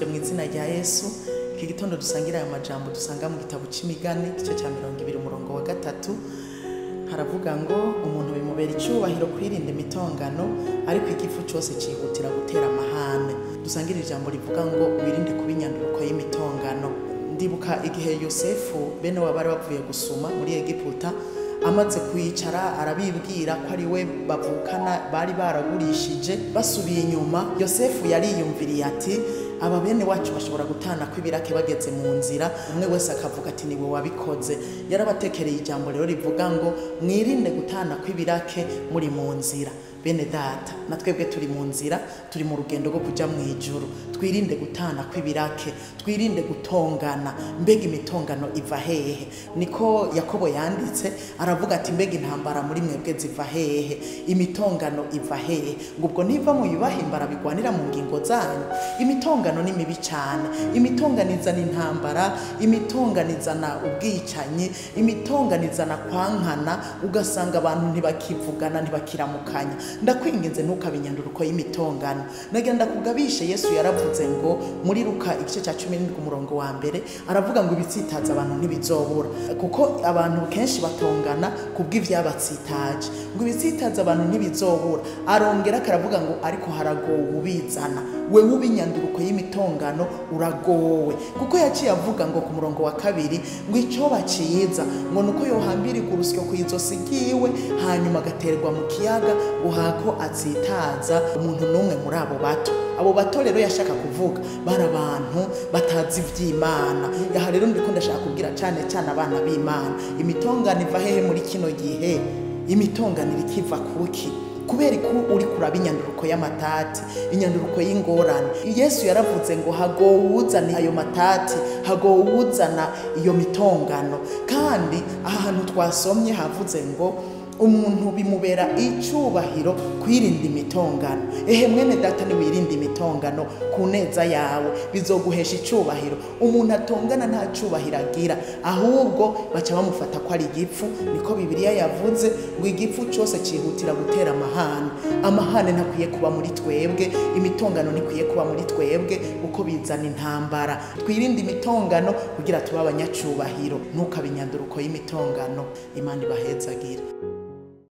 Ndabaramukije mu izina rya Yesu. Iki gitondo dusangira aya majambo dusanga mu gitabo c'Imigani, igice ca 20 umurongo wa 3. Haravuga ngo umuntu bimubera icyubahiro kwirinda imitongano, ariko igifu cyose cihutira gutera amahane. Dusangira ijambo rivuga ngo wirinde kuba inyanduruko y'imitongano. Ndibuka igihe Yosefu bene wa bari bavuye gusuma muri Egiputa, amaze kwicara arabibwira ko ari we bavukana bari baragurishije. Basubiye inyuma, Yosefu yariyumviriye ati aba bene wacu bashobora gutana kw'ibirake bageze mu nzira, umwe wese akavuga ati niwe wabikoze. Yarabatekereye ijambo rero rivuga ngo mwirinde gutana kw'ibirake muri mu nzira. Bene data, na twebwe turi mu nzira, turi mu rugendo rwo kuja mu ijuru. Twirinde gutana kw'ibirake, twirinde gutongana. Mbega imitongano iva hehe? Niko Yakobo yanditse aravuga ati mbega intambara muri mwebwe ziva hehe? Imitongano iva hehe? Ngo ubwo niva mu yubahimbara bigwanira mu ngingo zanyu. Imitongano ni mibi cyane. Imitongano izana intambara, imitongano izana ubwicanyi, imitongano izana kwankana, ugasanga abantu ntibakivugana, ntibakiramukanya. Ndakwinginze ntukabe inyanduruko y'imitongano. Nagira ndakugabishe, Yesu yaravuze ngo muri Luka igice cya 17 umurongo wa 1 aravuga ngo ibitsitaza abantu ntibizobura, kuko abantu kenshi batongana kubw'ivyabatsitaje. Ngo ibitsitaza abantu ntibizobura. Arongera akaravuga ngo ariko haragowe ubizana. Wewe ubinyanduruko y'imitongano uragowe. Kuko yaciye avuga ngo ku murongo wa 2 ngo ico baciza ngo nuko yohambirika urusyo kw'izosi ryiwe hanyuma agaterwa mu kiyaga ngo hako atsitaza umuntu n'umwe muri abo bato. Abo bato rero yashaka kuvuga bari abantu batazi ivy'Imana. Aha rero ndiko ndashaka kubwira cane cane abana b'Imana, imitongano iva hehe muri kino gihe? Imitongano ikiva kuki? Kubera ko uri kuraba inyanduruko y'amatati, inyanduruko y'ingorane. Yesu yaravuze ngo hagowe uzana ayo matati, hagowe uzana iyo mitongano. Kandi aha hantu twasomye havuze ngo umuntu bimubera icyubahiro kwirinda imitongano. Ehe mwene data, ni wirinde imitongano ku neza yawe, bizoguhesha icyubahiro. Umuntu atongana nta cyubahiro agira, ahubwo baca bamufata ko ari igipfu. Niko Bibiliya yavuze ngo igipfu cyose cihutira gutera amahane. Amahane ntakwiye kuba muri twebwe, imitongano ntikwiye kuba muri twebwe, kuko bizana intambara. Twirinde imitongano kugira tube abanyacubahiro. Ntukabe inyanduruko y'imitongano. Imana ibahezagire.